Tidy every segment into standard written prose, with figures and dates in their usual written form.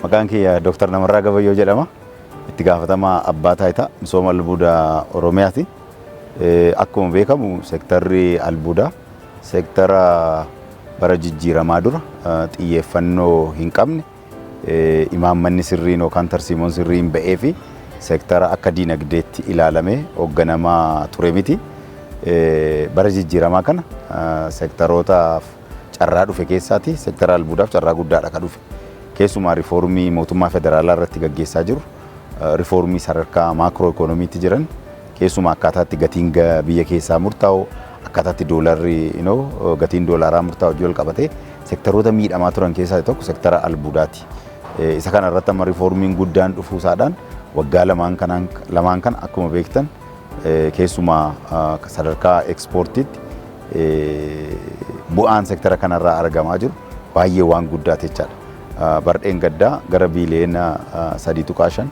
Maqaan kiyya Dr. Namarraa Gabayyoo jedhama. Itti gaafatamaa Abbaa Taayitaa Misooma Albuudaa Oromiyaati. Akkuma beekamu, seektarri albuudaa seektara bara jijjiiramaa dura xiyyeeffannoo hin qabne, imaammanni sirriin yookaan tarsiimoon sirriin ba'ee fi seektara akka diinagdeetti ilaalamee hoogganamaa ture miti. Bara jijjiiramaa kana seektarootaaf carraa dhufe keessaati seektara albuudaaf carraa guddaadha ka dhufe. Keessumaa riifoormii mootummaa federaalaa irratti gaggeessaa jiru, riifoormii sadarkaa macro economytti jiran, keessumaa akkaataatti gatiin biyya keessaa murtaa'u, akkaataatti doolarri, gatiin doolaraa murtaa'u hojii wal qabatee seektaroota miidhamaa turan keessaa tokko seektara albuudaati. Isa kana irratti amma riifoormiin guddaan dhufuusaadhaan waggaa lamaan kana akkuma beektan keessumaa sadarkaa ekspoortiitti bu'aan seektara kanarraa argamaa jiru baay'ee waan guddaa jechaadha. Bardheen gaddaa gara biiliyoona 3.5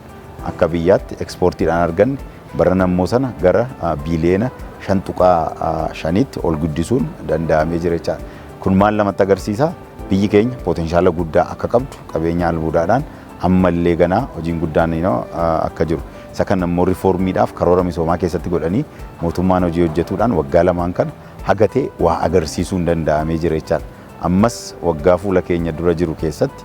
akka biyyaatti ekspoortiidhaan arganne, bara ammoo sana gara biiliyoona 5.5tti ol guddisuun danda'amee jira jechaadha. Kun maal namatti agarsiisa? Biyyi keenya potential guddaa akka qabdu, qabeenya albuudaadhaan ammallee ganaa hojiin guddaan akka jiru. Isa kana immoo riifoormiidhaaf karoora misoomaa keessatti godhanii mootummaan hojii hojjetuudhaan waggaa lamaan kana hagatee waa agarsiisuun danda'amee jira jechaadha. Ammas waggaa fuula keenya dura jiru keessatti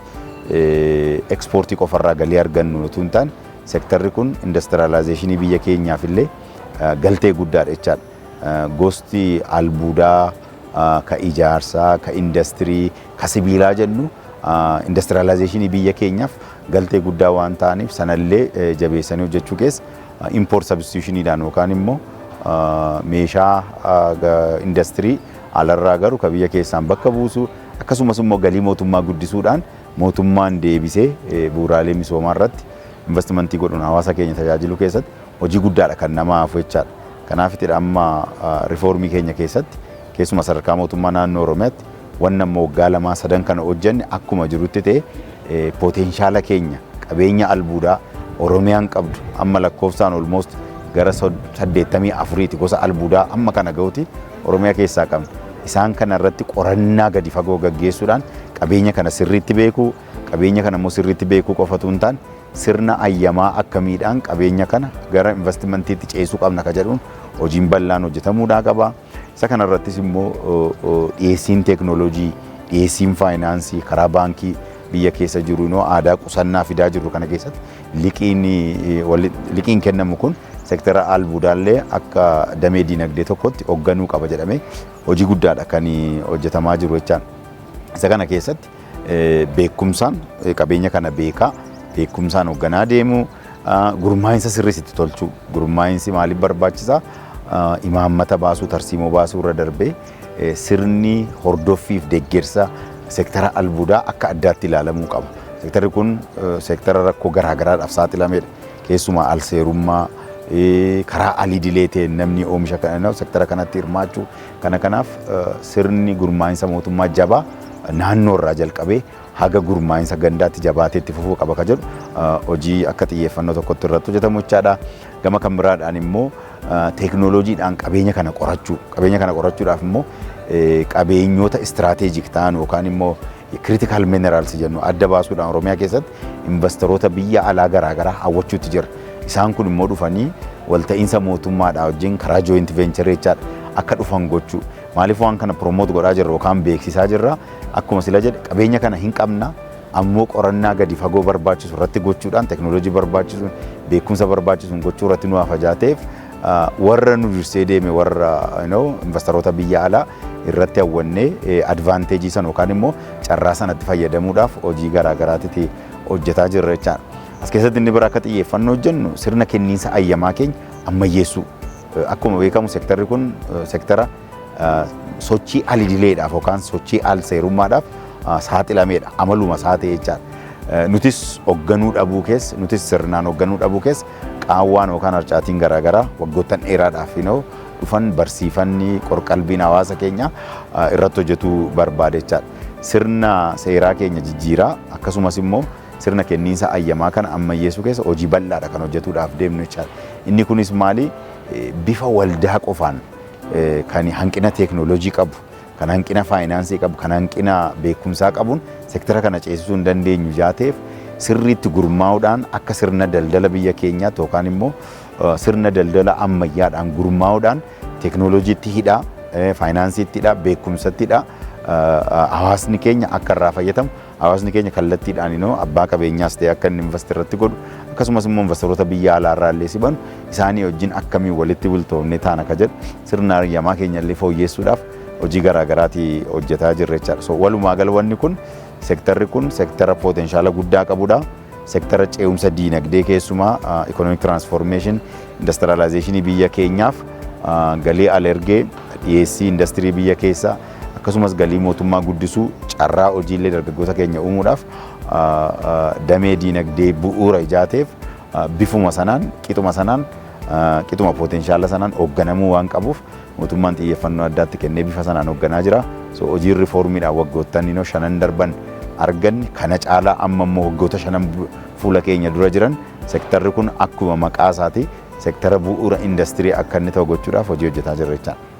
ekspoortii qofarraa galii argannu utuu hin taane, seektarri kun industrialization biyya keenyaaf illee galtee guddaadha jechaadha. Gosti albuudaa ka ijaarsaa, ka indastirii, ka sibiilaa jennu industrialization biyya keenyaaf galtee guddaa waan ta'aniif, sanallee jabeessanii hojjechuu keessa import substitutioniidhaan yookaan immoo meeshaa indastirii alarraa garu ka biyya keessaan bakka buusu, akkasumas immoo galii mootummaa guddisuudhaan mootummaan deebisee bu'uuraalee misoomaa irratti investimentii godhuun hawaasa keenya tajaajiluu keessatti hojii guddaadha kan nama hafu jechaadha. Kanaafitidha amma riifoormii keenya keessatti, keessuma sadarkaa mootummaa naannoo Oromiyaatti, wanna amma waggaa lamaa sadan kana hojjenne akkuma jirutti ta'e, potential keenya qabeenya albuudaa Oromiyaan qabdu amma lakkoofsaan almost gara 84ti, gosa albuudaa amma kana gahuti Oromiyaa keessaa qabna. Isaan kana irratti qorannaa gadi fagoo gaggeessuudhaan qabeenya kana sirriitti beekuu, qabeenya kana immoo sirriitti beekuu qofatu hin taane, sirna ayyamaa akkamiidhaan qabeenya kana gara investimentiitti ceesuu qabna ka jedhuun hojiin bal'aan hojjetamuudhaa qaba. Isa kana irrattis immoo dhiyeessiin teeknooloojii, dhiyeessiin faayinaansii karaa baankii biyya keessa jiru aadaa qusannaa fidaa jiru kana keessatti liqiin kennamu kun seektara albuudaallee akka damee diinagdee tokkotti hoogganuu qaba jedhamee hojii guddaadha kan hojjetamaa jiru jechaan. Isa kana keessatti beekumsaan qabeenya kana beekaa, beekumsaan hoogganaa deemuu, gurmaa'insa sirriitti tolchuu. Gurmaa'insi maaliif barbaachisaa? Imaammata baasuu, tarsiimoo baasuu irra darbee sirni hordoffiif deeggarsa seektara albuudaa akka addaatti ilaalamuu qaba. Seektarri kun seektara rakkoo garaagaraadhaaf saaxilamedha. Keessumaa alseerummaa karaa alidilee ta'een namni oomisha kana seektara kanatti hirmaachuu kana. Kanaaf sirni gurmaa'insa mootummaa jabaa naannoo irraa jalqabee haga gurmaa'insa gandaatti jabaatee itti fufuu qaba ka jedhu hojii akka xiyyeeffannoo tokkotti irratti hojjetamu jechaadha. Gama kan biraadhaan immoo teeknooloojiidhaan qabeenya kana qorachuu. Qabeenya kana qorachuudhaaf immoo qabeenyota strategic ta'an yookaan immoo critical minerals jennu adda baasuudhaan Oromiyaa keessatti investoroota biyya alaa garaagaraa hawwachuutti jira. Isaan kun immoo dhufanii walta'iinsa mootummaadhaa wajjin karaa joint venture jechaadha akka dhufan gochuu. Maaliif waan kana promote godhaa jirra yookaan beeksisaa jirra? Akkuma sila jedhe, qabeenya kana hin qabna, ammoo qorannaa gadi fagoo barbaachisu irratti gochuudhaan, teeknooloojii barbaachisuun, beekumsa barbaachisuun gochuu irratti nu hafajaa ta'eef, warra nu dursee deeme, warra investoroota biyya alaa irratti hawwannee advantage sana yookaan immoo carraa sanatti fayyadamuudhaaf hojii garaagaraatitti hojjetaa jirra jechaadha. As keessatti inni bira akka xiyyeeffannoo hojjennu sirna kenniinsa ayyamaa keenya ammayyeessuu. Akkuma beekamu, seektarri kun seektara sochii alidileedhaaf yookaan sochii al seerummaadhaaf saaxilameedha. Amaluma isaa ta'e jechaadha. Nutis hoogganuu dhabuu keessa, nutis sirnaan hoogganuu dhabuu keessa qaawwaan yookaan harcaatiin garaagaraa waggoottan dheeraadhaaf dhufan, barsiifanni qorqalbiin hawaasa keenya irratti hojjetuu barbaade jechaadha. Sirna seeraa keenya jijjiiraa, akkasumas immoo sirna kenniinsa ayyamaa kana ammayyeessuu keessa hojii bal'aadha kan hojjetuudhaaf deemnu jechaadha. Inni kunis maali? Bifa waldaa qofaan kan hanqina teeknooloojii qabu, kan hanqina faayinaansii qabu, kan hanqina beekumsaa qabuun seektara kana ceesisuu hin dandeenyu jaateef. Sirriitti gurmaa'uudhaan akka sirna daldala biyya keenyaatti yookaan immoo sirna daldala ammayyaadhaan gurmaa'uudhaan teeknooloojiitti hidhaa, faayinaansiitti hidhaa, beekumsatti hidhaa, hawaasni keenya akka irraa fayyadamu, hawaasni keenya kallattiidhaan immoo abbaa qabeenyaas ta'e akka inni invest irratti godhu, akkasumas immoo investoroota biyya alaarraa illee sibanu isaanii wajjin akkamiin walitti bultoonnee taana ka jedhu sirna hayyama keenya illee fooyyessuudhaaf hojii garaagaraatii hojjetaa jirra jechaadha. So walumaa gala wanni kun, sektarri kun sektara potential guddaa qabudha. Sektara ce'umsa diinagdee, keessumaa economic transformation, industrialization biyya keenyaaf galii alergee, dhiyeessii industirii biyya keessaa, akkasumas galii mootummaa guddisuu, carraa hojiilee dargaggoota keenya uumuudhaaf damee diinagdee bu'uura ijaateef bifuma sanaan, qixuma sanaan, qixuma potential sanaan hoogganamuu waan qabuuf mootummaan xiyyeeffannoo addaatti kennee bifa sanaan hoogganaa jira. So hojiin riifoormiidhaan waggoottan 5n darban arganne kana caalaa amma immoo waggoota 5n fuula keenya dura jiran sektarri kun akkuma maqaa isaati sektara bu'uura industirii akka inni ta'u gochuudhaaf hojii hojjetaa jirra jechaadha.